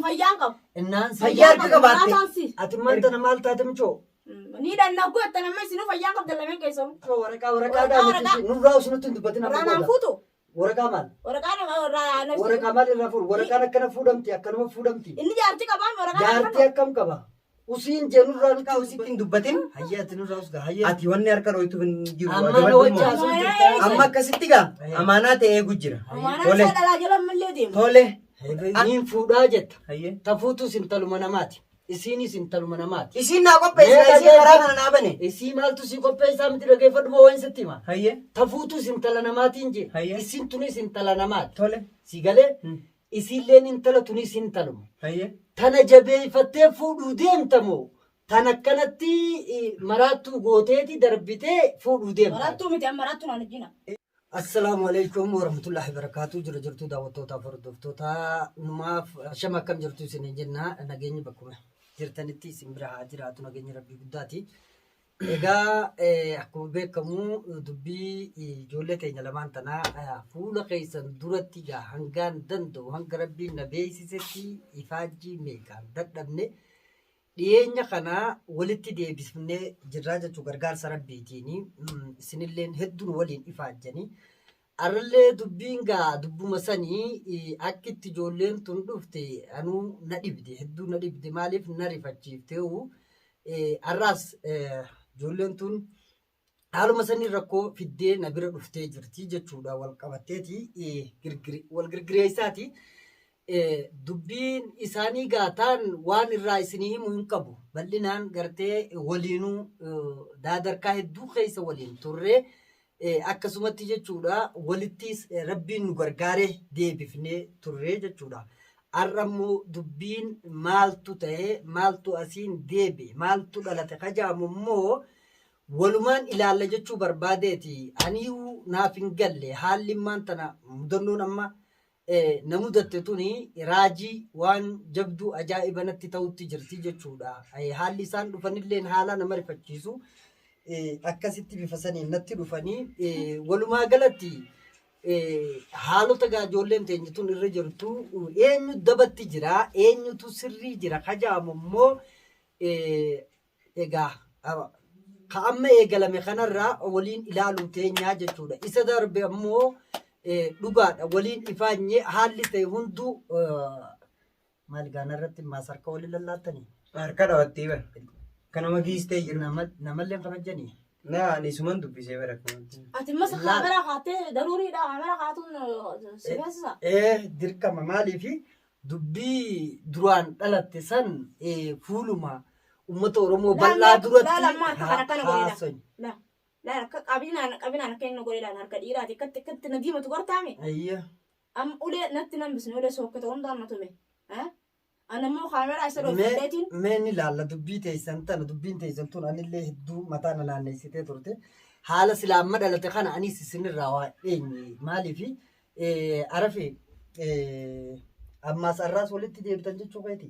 Fayyaan qabu. Innaan si. Fayyaa harka qabaatte. Maraataan si. Ati maal tana maal taate michoo? Ni dhanna godhatan amma isinuu fayyaan qabdan lameen keessanuu. Waraqaa waraqaadhaa Waraqaa, miti. Nurraa os nutti hin dubbatin amma Irraa naan booda. fuutu. Waraqaa maal? Waraqaa irraa na Waraqaa maal irraa fuudhu? Waraqaan akkana fuudhamti akkanuma fuudhamti. Inni jaartii qabaan waraqaa naan Jaartii akkam qaba? Usiin jee nurraa nutti Harka usitti hin dubbatin. Hayyee ati nurraa us gaa hayyee. Ati wanni harka dhooytu hin jiru. Amma Ati na wanni wajji immoo- haasoo jirta. Amma akkasitti gaa amaanaa ta'e eegu jira. Amaanaan Tole. isaa dhalaa jala ammallee deema. Tole. Niin fuudhaa jetta. Hayyee. Tafuutus intaluma namaati. Isiinis intaluma namaati. Isiin naa qopheessite isiin karaa kana naa bane. Isii maaltu si qopheessaa miti dhageeffadhuma waan sitti hima. Hayyee. Tafuutus intala namaatiin jee. Hayyee. Isiin tunis intala namaati. Tole. Si galee isiilleen intala tunis intaluma. Hayyee. Tana jabeeffattee fuudhuu deemtamoo tan akkanatti maraattuu gooteeti darbitee fuudhuu deemta. Marattuu miti amma marattuu naan wajjina. Assalaamu alaikum warahmatullahi wabarakatuh. Jira jirtu daawwattootaaf hordoftoota numaaf shama akkam jirtu isin jenna nageenyi bakkuma jirtanitti isin bira haa jiraatu nageenyi rabbii guddaati. Egaa akkuma beekamu dubbii ijoollee teenya lamaan tanaa fuula keessan duratti egaa hangaan danda'u hanga rabbiin na beeksisetti ifaajjii meeqaan dadhabne dhiyeenya kana walitti deebifnee jirraa jechuu gargaarsa rabbiitiin isinilleen hedduun waliin ifaajjanii. Arrallee dubbiin gaa dubbuma sanii akki itti ijoolleen tun dhufte anuu na dhibde hedduu na dhibde maaliif na rifachiifteewu arraas ijoolleen tun haaluma sanii rakkoo fiddee na bira dhuftee jirti jechuudha wal qabatteeti wal girgireessaati. Dubbiin isaanii gaa taan waan irraa isinii himu hin qabu. Bal'inaan gartee waliinuu daadarkaa hedduu keessa waliin turre akkasumatti jechuudha walittis rabbiin nu gargaaree deebifnee turre jechuudha. Har'a immoo dubbiin maaltu ta'e maaltu asiin deebi'e maaltu dhalate kajaamu immoo walumaan ilaalla jechuu barbaadeeti. Aniyyuu naaf hin galle haalli immaan tana mudannoon amma na mudatte tuni raajii waan jabduu ajaa'iba natti ta'utti jirti jechuudha. Haalli isaan dhufanilleen haala nama rifachiisu akkasitti bifa saniin natti dhufanii walumaa galatti haalota gaa ijoolleen teenya tun irra jirtu eenyu dabatti jira eenyutu sirrii jira kajaamu immoo egaa ka amma eegalame kanarraa waliin ilaaluu teenyaa jechuudha. Isa darbe ammoo dhugaadha waliin ifaanye haalli ta'e hunduu maal gaanarratti maas harka waliin lallaattanii Harka dhawattee bara. Kanama giistee jiru. Namallee hin kabajjanii. Naa ani isuman dubbisee bara akkanatti. Ati immas kaameraa kaattee daruuriidha kaameraa kaatuun si beeksisa. Dirqama maaliifi dubbii duraan dhalatte san fuuluma uummata Oromoo bal'aa duratti Laala amma harka kana akkana godhe haasofne. laala. Laala akka qabinaan qabinaan akka inni godhe laala harka dhiiraati akkatti akkatti na diimatu gartaame. Ayya. Amma ulee natti nan bisne ulee sookkata hundaan na tume. Ana immoo kaameraa isa Mee dhoofadheetiin mee ni ilaalla dubbii teessan tana dubbiin teessan tun anillee hedduu mataa na naanneessitee turte. Haala silaa amma dhalate kana anis isinirraa waa dheenye maaliifi arafe ammaas arraas walitti deebitan jechuu keeti.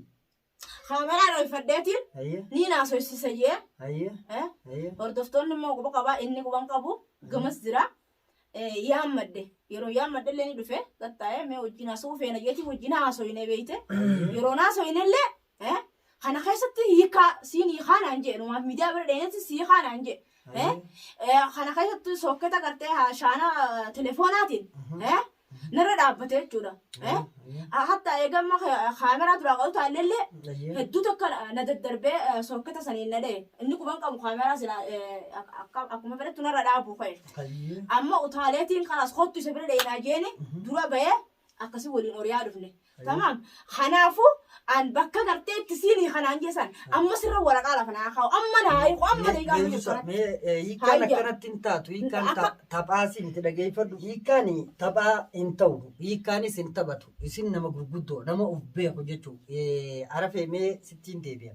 Kaameraa dhoofadheetiin Hayyee ni naasofsiisa jee. hayyee hayyee. Hordoftoonni immoo quba qabaa inni quban qabu gamas jira. Yaammadde yeroo yaammadde illee ni dhufe gattaa'ee mee wajjin haasa'uu feena jeetii wajjin haasoyne beeyte yeroo haasoyne illee kana keessatti hiikaa siin hiikaa naan jee numaaf miidiyaa bira dheenetti si hiikaa naan jee kana keessatti sokketa gartee shaana telefoonaatiin narra dhaabbate jechuudha. Hatta eegamma kaameraa duraa qabu taallee hedduu tokko na daddarbee sokketa saniin na dha'e inni quban qabu kaameraa sila akkuma fedhattu narra dhaabu ka'e. Amma utaaleetiin kanaas kottu isa bira dha'inaa jeeni dura ba'ee akkasii waliin oriyaa dhufne. Tamaam. Kanaafuu an bakka gartee itti siinii kanaan jeessan amma sirra waraqaa lafa naa kaa'u amma naa hiiku amma daqiiqaa amma jirtu kanatti. Hiikkaan Hayya. akkanatti hin taatu. Hiikkaan Akka- taphaasi miti dhageeffadhu. Hiikkaan taphaa hin ta'u. Hiikkaanis hin taphatu. Isin nama gurguddoo nama of beeku jechuudha. Arafee mee sittiin deebi'a.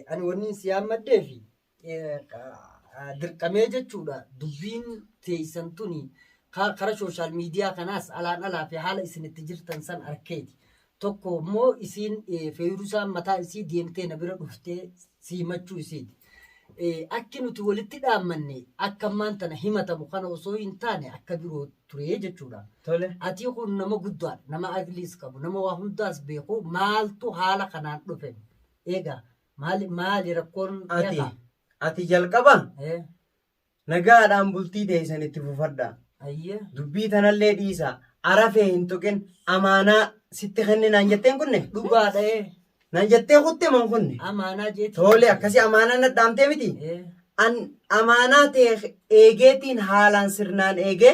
Ani wanni si yaammadhee fi dirqamee jechuudha dubbiin teessan tuni kara social media kanaas alaan alaa fi haala isin itti jirtan san arkeeti. Tokko immoo isiin feerusaan mataa isii deemtee na bira dhuftee siimachuu isiiti. Akki nuti walitti dhaammanne akka ammaan tana himatamu kana osoo hin taane akka biroo ture jechuudha. Tole. Ati kun nama guddaadha, nama aqliis qabu, nama waa hundaas beeku maaltu haala kanaan dhufe? Egaa maali maali rakkoon Ati egaa? ati jalqaba nagaadhaan bultii teessan itti fufadha. Ayyee. Dubbii tanallee dhiisa. Arafee hin tuqin amaanaa sitti kenne naan jetteen kunne. Dhugaadha ee. Naan jettee kutte man kunne. Amaanaa jeeti. Tole akkasii amaanaa na dhaamtee miti. An amaanaa ta'e eegeetiin haalaan sirnaan eegee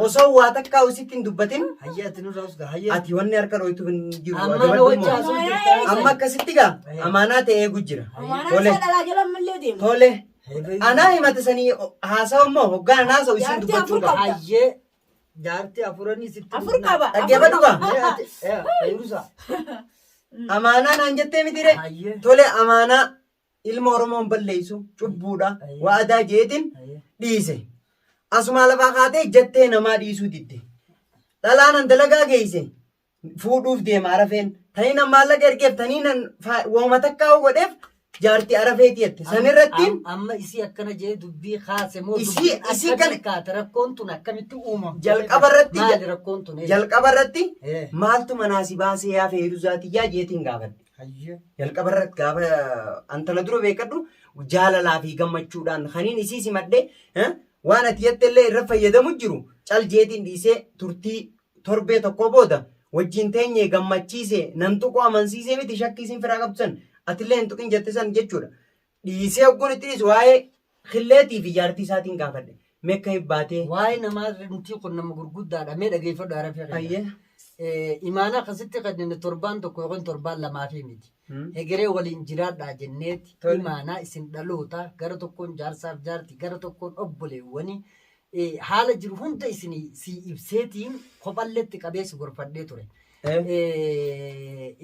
osoo waa takkaa sitti hin dubbatin Hayyee ati nurraa usgaa hayyee. ati wanni harka dhooytu hin jiru. Amma na Adabadhu wajji immoo. haasoo jirta. Amma akkasitti gaa amaanaa ta'e eegu jira. Amaanaa Tole. isaa dhalaa jala ammallee deema. Tole. Anaa himata sanii haasawa immoo hoggaan anaa haasa'u isin Jaartii dubbachuu afur qaba. qabda. Hayyee jaartii afuranii sitti. Afur qaba. Dhaggeeffadhu gaa. Fayyuusa. Amaanaa naan jettee miti ree. Hayyee. Tole amaanaa ilma Oromoon balleessu cubbuudha Ayyee. waadaa jeetiin Hayyee. dhiise. Asumaa lafaa kaatee jettee namaa dhiisuu didde. Dhalaan an dalagaa geesse fuudhuuf deema arafeen. Tanii nan maallaqa ergeef tanii nan wooma takkaa godheef jaartii arafeeti jette. Sanirratti Amma isii akkana jee dubbii kaase moo Isii dubbiin kana- akkamitti kaate rakkoon tun akkamitti uumamte? Jalqaba irratti Maali rakkoon tun? jalqaba irratti maaltu maaltu manaa si baasee yaa feetu zaatiyyaa jeetiin gaafadhe. Hayyee. Jalqaba irratti gaafa antala dura beekadhu jaalalaa fi gammachuudhaan kaniin isii simadhe waan ati jette illee irra fayyadamu jiru cal jeetiin dhiisee turtii torbee tokko booda wajjin teenyee gammachiise nan tuqu amansiisee miti shakkii isin firaa qabdu san atillee hin tuqin jette san jechuudha. Dhiisee hogguun itti dhiisu waa'ee killeetii fi jaartii isaatiin gaafadhe. Meekka hin baatee. Waa'ee namaa nuti kun nama gurguddaadha. Mee dhageeffadhu arafee keenya. Hayyee. Imaanaa akkasitti kanneen torbaan tokko yookaan torbaan lamaa fi miti. Hegeree waliin jiraadhaa jenneeti Tole. imaanaa isin dhaloota gara tokkoon jaarsaaf jaarti gara tokkoon obboleewwanii haala jiru hunda isin si ibseetiin kophalleetti qabee si gorfadhee ture.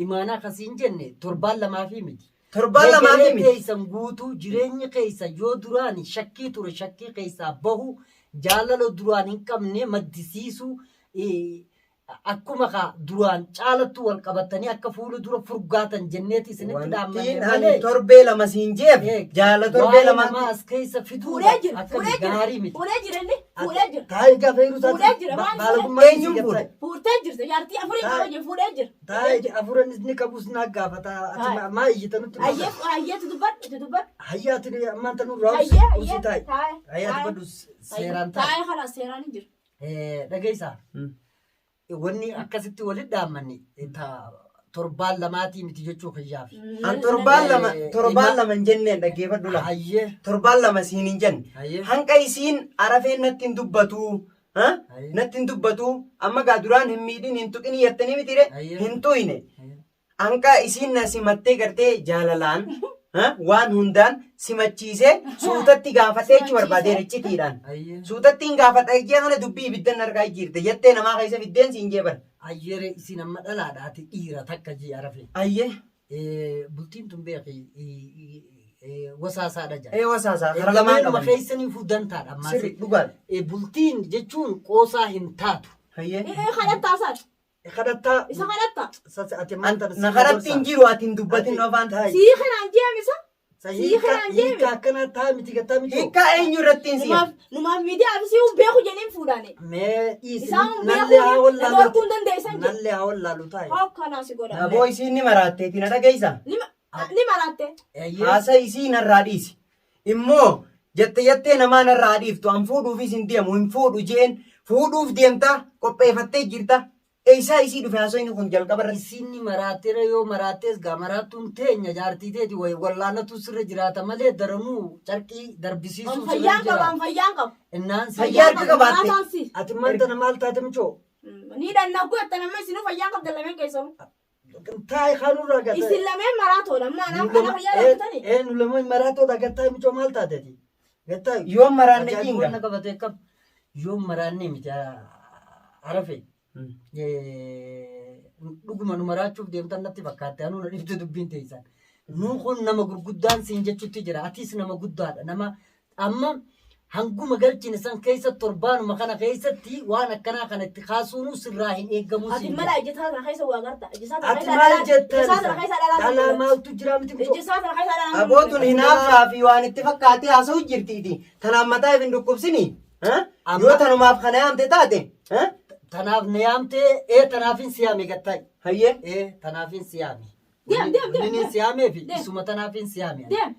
Imaanaa akkasiin jenne torbaan lamaa fi miti. Torbaan lamaa fi Hegeree miti. keessan guutuu jireenyi keessan yoo duraan shakkii ture shakkii keessaa bahu jaalala duraan hin qabne maddisiisuu akkuma kaa duraan caalattu wal qabatanii akka fuula dura furgaatan jenneeti isinitti dhaammanne Wantiin ani malee torbee lama siin jeef jaala torbee waa'ee lama namaa as keessa fiduu Fuudhee jira. akka Fuudhee jira. gaarii miti. Fuudhee jira inni. Fuudhee jira. Taa'ee gaafa yeroo Fuudhee jira, maal baalagummaa Eenyuun fuudhe? Fuutee jirti. Jaartii afurii qaba jira. Fuudhee jira. Taa'ee afuran ni qabus naa gaafata. Ati Taa'e. maa iyyita nutti Hayyee hayyeetu dubbadhu. Itti dubbadhu. Hayyaa ati ammaan tanuu raawus Hayyee hayyee. usii taa'i. Taa'e. Hayyaa Taa'e. dubbadhu seeraan taa'i. Taa'e kana seeraan hin jiru. Dhageessaa. Wanni akkasitti walitti dhaammanne torbaan lamaatii miti jechuu kiyyaaf. An torbaan lama torbaan lama hin jenneen dhaggeeffadhu lama. Hayyee. Torbaan lama siin hin jenne. Hayyee. Hanqa isiin arafeen natti hin dubbatu. Ha? Hayyee. Natti hin dubbatu. Amma gaa duraan hin miidhin hin tuqin jettanii miti re Hayyee. hin tuyne. Hanqa isiin na simattee gartee jaalalaan ha? Waan hundaan simachiisee suutatti gaafadhee jechuu barbaadee riccitiidhaan. Hayyee. Suutatti hin gaafadha ijjee kana dubbii ibiddan harkaa jijjiirte jettee namaa keessa fiddeen siin jee bara. Hayyeere isin amma dhalaadha ati dhiira takka jee arafee. Ayyee. Bultiin tun beeki wasaasaadha jaa. Ee wasaasaa kara lamaan Lameenuma qaban. keessaniifuu dantaadha ammaas. Sirri dhugaadha. Bultiin jechuun qoosaa hin taatu. Hayyee. Ee kadhattaa isaati. Kadhattaa. Isa kadhattaa. Ati maanta Na karatti hin jiru ati hin dubbatin afaan Taa'i. Sii kanaan jeemisa. Sii kanaan jeemi. Hiika akkana taa miti gattaa miti. Hiikkaa eenyu irratti hin si'a? Numaaf numaaf miidiyaa fi sii beeku jedheen fuudhaane. Mee dhiisi. Isaan beeku Nallee haa na wallaalu. dhorkuu hin dandeessan jedhe. Nallee haa wallaalu taa'i. Hokkanaa si godha. Naboo isiin ni maraatteeti na dhageessa. Ni maraatte. Eeyyee. Haasa isii narraa dhiisi. Immoo jette jettee namaa narraa dhiiftu an fuudhuufis hin deemu hin fuudhu jeen fuudhuuf deemta qopheeffattee jirta. Eessaa isii dhufe haasofni kun jalqaba irratti. Isinni maraatteera yoo maraattees gaa maraattuun teenya jaartii teeti wayi wallaanatu sirra jiraata malee daranuu carqii darbisiisuu An sirra fayyaan qaba jira. an fayyaan qaba. Innaan si- Fayyaa harka qabaatte. Maraataan si. Ati maanta na maal taate michoo? Ni dhannaa godhatan amma isinuu fayyaan qabdan lameen keessanuu. Taa'i kaanurraa gata. Isin lameen maraatoodha. Amma anaan kana fayyaa dhabdanii. Ee nu lameen maraatoodha gattaa michoo maal taate ati? Gattaa. Yoon maraanne Ajaa'ibni jiinga. wanna qabatee qab. Yoon maraanne miti arafe. Dhuguma nu maraachuuf deemtan natti fakkaatte anuu na dhibde dubbiin teessan. Nu kun nama gurguddaan siin jechutti jira. Atis nama guddaadha. Nama amma Hanguma galchine san keessa torbaanuma kana keessatti waan akkanaa kana itti kaasuunuu sirraa hin eeggamu Ati siin mala jedha. ijjataa kana keessa waa garta. Ijjasaa tana Ati keessa maal dhalaa. jettaan Ijjasaa tana isa? keessa dhalaa Dhalaa mul'atti. maaltu jira miti mucoo? Ijjasaa tana keessa dhalaa Abootun mul'atti. hinaaffaa fi waan itti fakkaatee haasa'u jirtiiti. Tanaan mataa if hin dhukkubsini. Amma- Yoo tanumaaf kana yaamte taate. Tanaaf na yaamtee ee tanaafin si yaame gattaay. Hayyee. Ee tanaafin si yaame. Deem, deem, deem, Wanni deem. si yaameefi Deem. isuma tanaafin si yaame. Deem.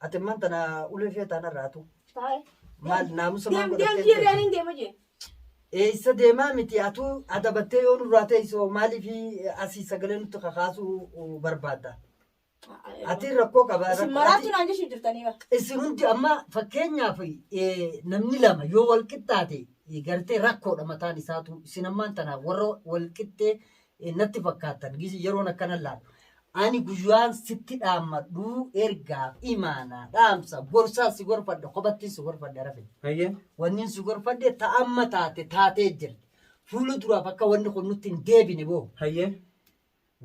Ati ammaan tana ulee feetaan irraatu. Taa'e. Maal naamusa maal Deem deem godhattee jirri ani hin deema jee. Eessa deemaa miti atuu adabattee yoo nurraa teessoo maaliif asii sagalee nutti kakaasuu barbaadda? Ati rakkoo qaba. Isin maraattu naan jechuu jirtanii ba. Isin hundi amma fakkeenyaaf namni lama yoo wal qixxaate gartee rakkoodha mataan isaatu isin ammaan tana warra wal qixxee natti fakkaattan yeroon akkana laalu. Ani guyyaan sitti dhaammadhu ergaaf imaanaa dhaamsa gorsaa si gorfadhe kophattiin si gorfadhe rafe. Hayyee. Wanni si gorfadhe ta'amma taate taatee jirti. Fuula duraaf akka wanni kun nutti hin deebine boo. Hayyee.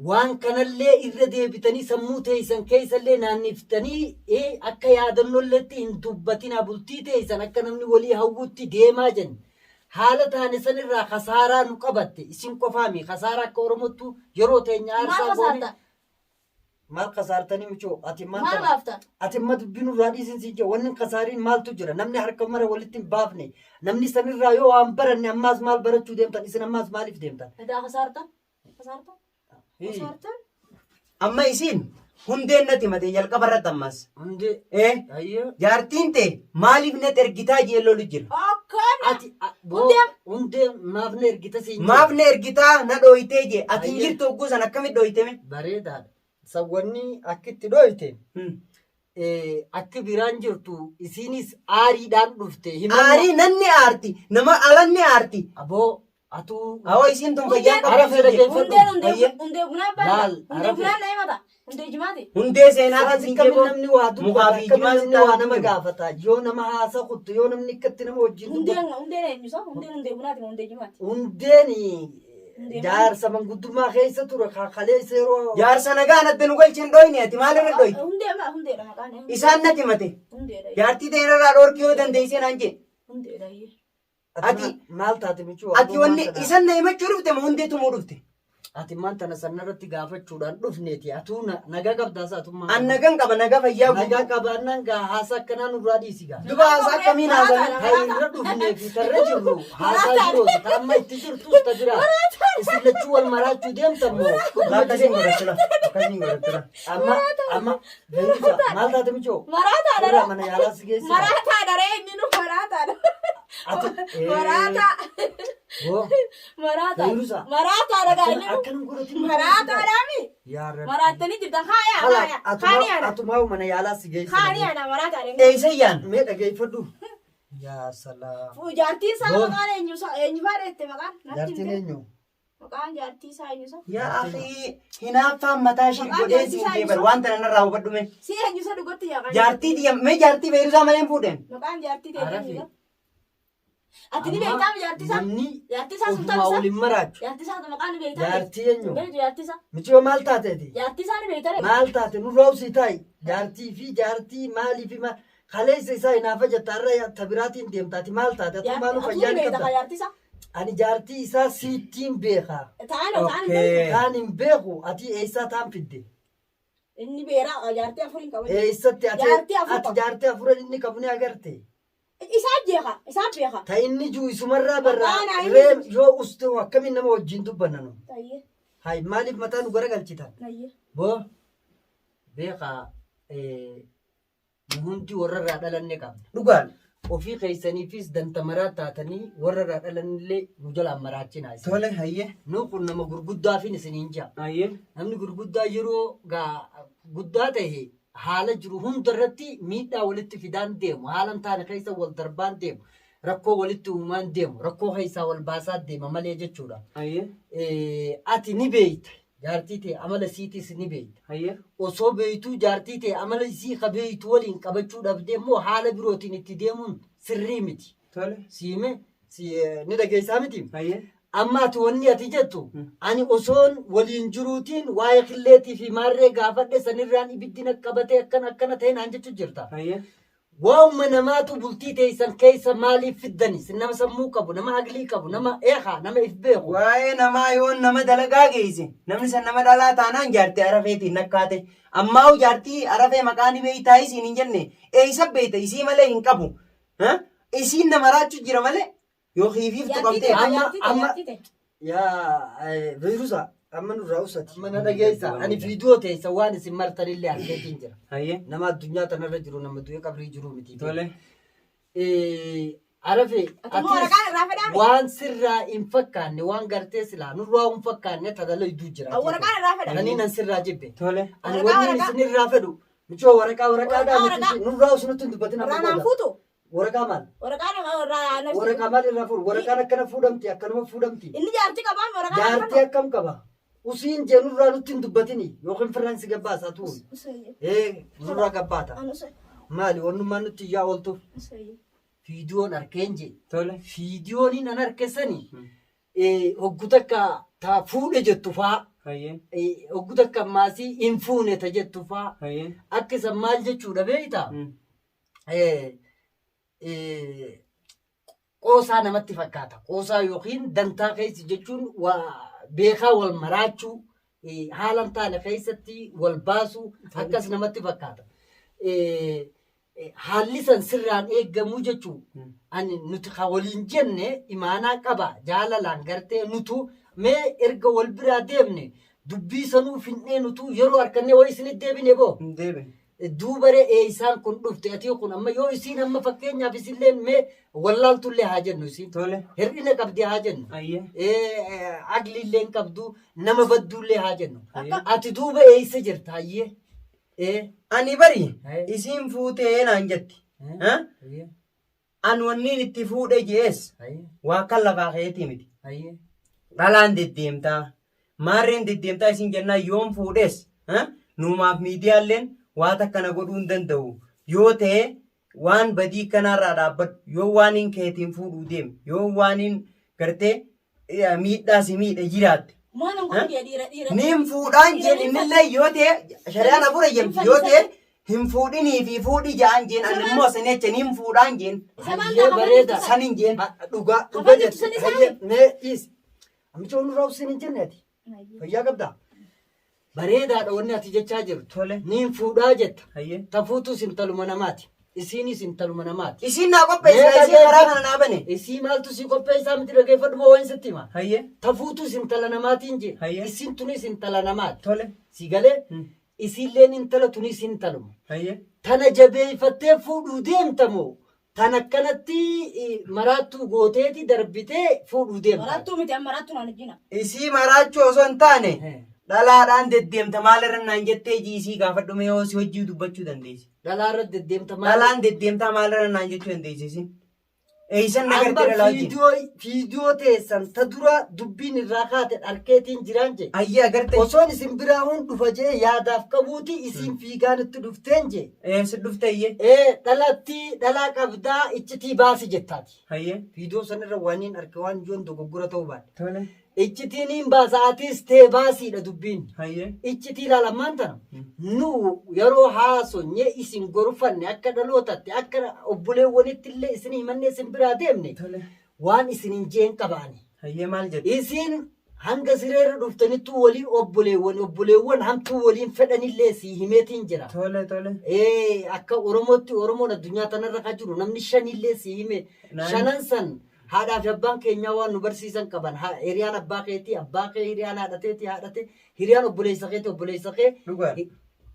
Waan kanallee irra deebitanii sammuu teessan keessallee naanniftanii akka yaadannolleetti hin dubbatinaa bultii teessan akka namni walii hawwutti deemaa jenna. Haala taane sanirraa kasaaraa nu qabatte isin qofaami kasaaraa akka Oromottu yeroo teenya Maal aarsaa goone. kasaarta? Maal kasaartanii michoo ati maal Maal tana? baafta? Ati amma dubbiin irraa dhiisin siin jee wanni kasaariin maaltu jira namni harka mara walitti hin baafne namni sanirraa yoo waan baranne ammaas maal barachuu deemtan isin ammaas maaliif deemtan? Edaa kasaarta? Kasaarta? Kasaarta? Amma isiin hundeen natti himate jalqaba irratti ammas. Hundee. Eh. Ayyoo. Jaartiin tee maaliif natti ergitaa jee lolu jira. Akkana. Ati boo Hundeen. hundee maaf na ergita siin jedhe. Maaf na ergitaa na dhooytee jee ati hin Ayyee. jirtu hogguu san akkamitti dhooyteme? Bareedaadha. Sawwanni akki itti dhooyte akki biraan jirtu isiinis aariidhaan dhufte. Himanna- Aarii nanni aarti nama alanni aarti. Aboo atuu Awwa isiin tun fayyaa Ara qabdu fedha siin jee. geeffadhu. Hundeen hundee Ayyee. hundee bunaa baata. Laal, Hundee arafe. bunaa na himata. Hundee jimaati. Hundee seenaa kan Saas siin akkamiin jee namni waa dubbata mukaa fi akkamiin jimaa namni sitti waa nama himu. gaafata yoo nama haasa kuttu yoo namni akkatti nama wajjin Hundeen dubbatu hundeen eenyusa? Hundeen hundee bunaati moo hundee jimaati? hundeen Hundee jaarsa manguddummaa keessa ture kaleessa yeroo Jaarsa nagaa natti nu galchin dhooyne ati maalirra dhooyte? Hundee ma hundeedha maqaan. Isaan natti himate. Hundeedha. Jaartii ta'e irraa dhorkii yoo dandeessee naan jee. Hundeedha. Ati- maal taate michuu Ati wanni isan na himachuu dhufte moo hundee tumuu dhufte? Ati maal tana sanarratti gaafachuudhaan dhufneeti atuu nagaa qabdaas atummaa An nagan qaba nagaa fayyaa nagaa guutuu. qabaannaan gaa haasa akkanaa nurraa dhiisi gaa. Duba haasaa akkamiin haasa'an? Ta irra dhufnee fi tarra jirru haasaa jiruuti ta amma itti jirtus ta biraa isin lachuu wal maraachuu deemtan moo Akkasiin godhachula. Akkasiin godhachula. amma amma Beekumsa maal taate michoo? Maraataadha. Irraa mana yaalaa si geessisa. Maraataadha ree inni nu maraataadha. Ati Maraataa. Hoo Maraataa. Beekumsa. Maraataadha gaa inni nu. Akkanum godhatin. Maraataadhaami. Yaa Rabbi. Maraattanii jirtan haaya Hala haaya. Kaani ana. atumaa mana yaalaa si geessisa. Kaani ana maraataadha. inni. Eeysayyaan. Mee dhageeffadhu. Yaa salaam. Jaartiin isaa Boo. maqaan eenyu eenyu fa'aa dheette maqaan? Natti Jaartiin himte. eenyu? Maqaan jaartii isaa eenyu isa? Yaa akhi hinaaffaan mataa ishii Maqaan godhee jaartii siin isaa jee bar eenyu? waan tana narraa hubadhu mee. Si eenyu isa dhugatti yaa Jaartii tiyya mee jaartii Beerusaa malee hin fuudheen. Maqaan jaartii ta'e Arafi. eenyu isa? Ati ni beektaa jaartii isaa? Namni Jaartii isaa sultaan ofumaa isaa? waliin maraachu. Jaartii isaa maqaan ni beektaa? Jaartii eenyu? Beektu jaartii isaa? Michoo maal taateeti? Jaartii isaa ni beektaa? Maal taate nurraa usii taa'i. Jaartii fi jaartii maalii fi maal kaleessa isaa hinaafa jetta har'a ta biraatiin deemtaati maal taate atu maaluu Jaartii fayyaa ni ni beektaa qabda. jaartii isaa? Ani jaartii isaa siittiin beeka. Ta'an ta'an Okay. Taan hin beeku ati eessaa taan fidde. inni beeraa jaartii afur hin qabu. Eessatti ati Jaartii afur ati qaba. jaartii afuran inni qabu ni agarte. Isaan beeka isaan beeka. Ta inni jiru isumarraa barraa Maqaan haa ree inni- yoo uste akkamiin nama wajjin dubbanna nu. Tayyee Hay maaliif mataa nu garagalchitan? tayyee. Boo beekaa nu hundi warra irraa dhalanne qabna. Dhugaan. Ofii keessaniifis danta maraa taatanii warra irraa dhalanillee nu jalaan maraachinaa isin. Tole hayyee. Nu kun nama gurguddaafin isiniin jaa. Hayyee. Namni gurguddaa yeroo gaa guddaa ta'e haala jiru hundarratti miidhaa walitti fidaan deemu haala hin taane keessa wal darbaan deemu rakkoo walitti uumaan deemu rakkoo keessaa wal baasaa deema malee jechuudha. Hayyee. Ati ni beeyta jaartii ta'e amala isiitiis ni beeyta. Hayyee. Osoo beeytuu jaartii ta'e amala isii ka beeytu waliin qabachuu dhabdee immoo haala birootiin itti deemuun sirrii miti. Tole. Siime ni dhageessaa miti. Hayyee. Amma ati wanni ati jettu ani osoon waliin jiruutiin waa'ee qilleetii fi maarree gaafadhe sanirraan ibiddi na qabatee akkana akkana ta'e naan jechuu jirta. Hayyee. Waa'uma namaatu bultii teessan keessa maaliif fiddani? Isin nama sammuu qabu, nama aqlii qabu, nama eekaa, nama if beeku. Waa'ee namaa yoon nama dalagaa geesse namni san nama dhalaa taanaan jaartii arafeetiin nakkaate. Ammaa'u jaartii arafee maqaa ni beeytaa isiin hin jenne eeysa beeyta isii malee hin qabu. Ha? Isiin nama raachu jira malee yoo hiifiiftu Jaartii qabdee. ta'e, Amma- jaartii ta'e, amma- jaartii ta'e. Yaa viirusa amma nurraa usati. Amma na dhageessa. Ani viidiyoo teessa waan isin martanillee argeetiin jira. Hayyee. Nama addunyaa tanarra jiru nama du'ee qabrii jiru miti. Tole. Arafee Ati immoo waraqaan irraa fedhaa waan sirraa hin fakkaanne waan gartee silaa nurraa hin fakkaanne tadalayduu jira. Waraqaan irraa fedha. Ani nan sirraa jibbe. Tole. Ani Waraqaa, wanni waraqaa. isin irraa fedhu michoo waraqaa waraqaadhaa Waraqaa, miti waraqaa. nurraa usnutti hin dubbatin Irraa amma naan booda. fuutu. Waraqaa maal? Waraqaa nama irraa nafsi. Waraqaa maal irraa fuudhu? Waraqaan akkana fuudhamti akkanuma fuudhamti. Inni jaartii qabaa waraqaa naan Jaartii akkam qaba? Usiin jee nurraa nutti hin dubbatini yookiin firraan si gabbaasaa tuun. Usayye. Ee nurraa gabbaata. An usayye. Maali wannummaan nutti iyyaa ooltuuf? Usayye. Fiidiyoon arkeen jee. Tole. Fiidiyooniin an arke sani hoggu takka ta fuudhe jettu faa Hayyee. hoggu takka maasii hin fuune ta jettu faa Hayyee. akka isan maal jechuudha beektaa? Qoosaa namatti fakkaata. Qoosaa yookiin dantaa keessa jechuun beekaa wal maraachuu haala hin taane keessatti wal baasuu akkas namatti fakkaata. Haalli san sirraan eeggamuu jechuun ani nuti ka waliin jenne imaanaa qaba jaalalaan gartee nutu mee erga wal biraa deemne dubbii sanuu finnee nutu yeroo harkannee wayii isinitti deebine boo. Hin deebine. Duubare eeysaan kun dhufte atii kun amma yoo isiin amma fakkeenyaaf isilleen mee wallaaltullee haa jennu isiin. Tole. Hir'ina qabdi haa jennu. Ayyee. Aqliillee hin qabdu nama badduullee haa jennu. Ati duuba eeysa jirta ayyee. Ani bari Hayyee. isiin fuutee naan jetti. Ha? An wanniin itti fuudhe jees waa kan lafaa keetii miti. Dhalaan deddeemtaa. Maarreen deddeemtaa isin jennaan yoon fuudhes ha? Nuumaaf miidiyaalleen waa takka na godhuu hin danda'u. Yoo ta'e waan badii kanaarraa dhaabbadhu. Yoo waan hin keetiin fuudhuu deeme. Yoo waan hin gartee miidhaa si miidhe jiraatte. Maal hin godhu dhiira dhiira. Niin fuudhaan jeen innillee yoo ta'e shari'aan afur eeyyamti yoo ta'e hin fuudhinii fi fuudhi ja'an jeen ani immoo sani jecha niin fuudhaan jeen Isa maal Hayyee ta'a bareeda. san hin jeen. Dhugaa dhugaa Afaan jirtu jette. san isaa Hayyee mee dhiisi. Amicha nurraa usiin hin jenne ati. Fayyaa qabdaa? Bareedaadha wanni ati jechaa jirtu. Tole. Niin fuudhaa jetta. Hayyee. Tafuutus intaluma namaati. Isiinis intaluma namaati. Isiin naa qopheessite isiin karaa kana naa bane. Isii maaltu si qopheessaa miti dhageeffadhu moo waan sitti hima. Hayyee. Tafuutus intala namaatiin jee. Hayyee. Isiin tunis intala namaati. Tole. Si galee isiilleen intala tunis intaluma. Hayyee. Tana jabeeffattee fuudhuu deemta moo tan akkanatti maraattuu gooteeti darbitee fuudhuu deemta. Maraattuu miti amma maraattuu naan ijjina. Isii maraachuu osoo hin taane dhalaadhaan deddeemta maalirra naan jettee ji isii gaafadhu mee yoo si hojii dubbachuu dandeessi. Dhalaa irra deddeemta maal? Dhalaan deddeemtaa maalirra naan jechuu dandeessi isin. Eeysan na Ambar gartee dhalaa wajjin. fiidiyoo fiidiyoo teessan ta dura dubbiin irraa kaate dharkeetiin jiraan jee. Ayyee agarte. Osoon isin biraa hun dhufa jee yaadaaf qabuuti isiin fiigaan itti dhufteen jee. Ee si dhufte iyyee. Ee dhalatti dhalaa qabdaa iccitii baasi jettaati. Hayyee. Fiidiyoo sanirra waan hin arge waan yoon dogoggora ta'uu baadhe. Tole. Iccitiin hin baasa atis tee baasiidha dubbiin. Hayyee. Iccitii ilaalammaan tana nu yeroo haasonye isin gorfanne akka dhalootatti akka obboleewwanitti illee isin himanne isin biraa deemne Tole. waan isin hin jeen qabaani. Hayyee maal jedhe? Isin hanga sireerra dhuftanittuu walii obboleewwan obboleewwan hamtuu waliin fedhanillee sii himeetiin jira. Tole tole. Ee akka Oromootti Oromoon addunyaa tanarra kan jiru namni shanillee sii hime Naan. shanan san haadhaa fi abbaan keenyaa waan nu barsiisan qaban. Hiriyaan abbaa keetii abbaa kee hiriyaan haadha teetii haadha tee hiriyaan obboleessa keetii obboleessa kee Dhugaadha.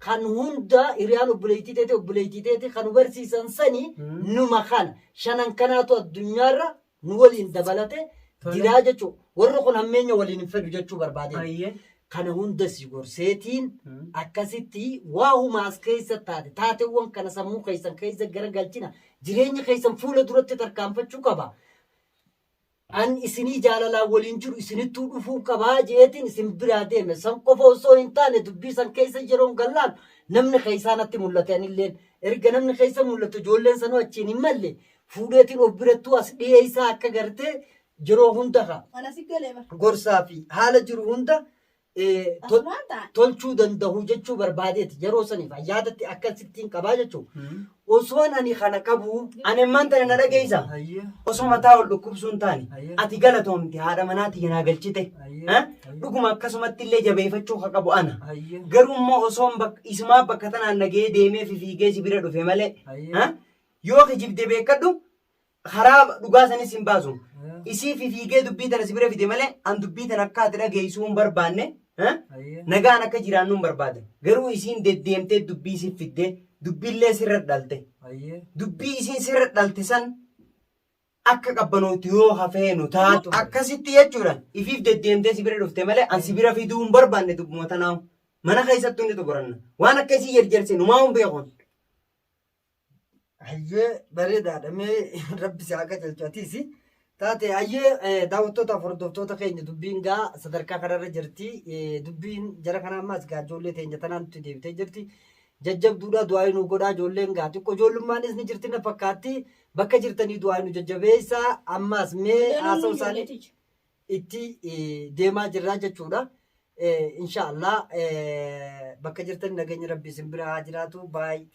kan hunda hiriyaan obboleettii teetii obboleettii teetii kan nu barsiisan sani numa kana shanan kanaatu addunyaarra nu waliin dabalate Tole. jiraa jechuudha. Warri kun hammeenya waliin hin fedhu jechuu barbaade. Hayyee. Kana hunda si gorseetiin akkasitti waa humaas keessa taate taateewwan kana sammuu keessan keessa garagalchina jireenya keessan fuula duratti tarkaanfachuu qaba. An isinii jaalalaan waliin jiru isinittuu dhufuu qabaa jeetiin isin biraa deeme san qofa osoo hin taane dubbii san keessa yeroon gallaan namni keessaa natti mul'ate anilleen erga namni keessa mul'atu ijoolleen sanuu achiin hin malle fuudheetiin of birattuu as dhiyeessaa akka gartee yeroo hunda kaa Ana si galee bara. gorsaa fi haala jiru hunda Asumaan ta'a. Tolchuu danda'u jechuu barbaadeeti yeroo saniif yaadatti akkasittiin qabaa jechuu. Osoon ani kana qabu. Ani ammaan tana na dhageessa. Hayyee. Osoo mataa ol dhukkubsuu hin taane Hayyee. ati galatoomte haadha manaatii naa galchite. Hayyee. Eh? Hayyee. Dhuguma akkasumatti illee jabeeffachuu ka qabu ana. Hayyee. Garuu immoo osoon isumaa bakka tanaan nagahee deemee fi fiigee si bira dhufe malee. Hayyee. Eh? Yoo kijibde beekadhu karaa dhugaa sanis hin baasu. Isii fi fiigee dubbii tana si bira fide malee an dubbii tana akka ati dhageessuu hin barbaanne. Eh? Hayyee. Nagaan akka jiraannu hin barbaade. Garuu isiin deddeemtee dubbii si fidde dubbiillee sirra dhalte. Hayyee. Dubbii isiin sirra dhalte san akka qabbanootti yoo hafeenu taatu akkasitti jechuudha. Ifiif deddeemtee si bira dhufte malee an si bira fiduu hin barbaanne dubbuma tanaawu. Mana keessattuu ni xumuranna. Waan akka isii jarjarse numaa hin beekun. Hayyee bareedaadha mee rabbi si haa qajeelchu atiis. Taate hayyee daawwattootaaf hordoftoota keenya dubbiin gaa sadarkaa kanarra jirti. Dubbiin jara kanaa ammaas gaa ijoollee teenya tanaan nutti deebitee jirti. Jajjabduudha du'aa nu godhaa ijoolleen gaa xiqqoo ijoollumaanis ni jirti na fakkaatti. Bakka jirtanii du'aa nu jajjabeessaa ammaas mee haasa'u isaanii itti deemaa jirraa jechuudha. Inshaallah bakka jirtan nageenya rabbi isin bira haa jiraatu baay'ee.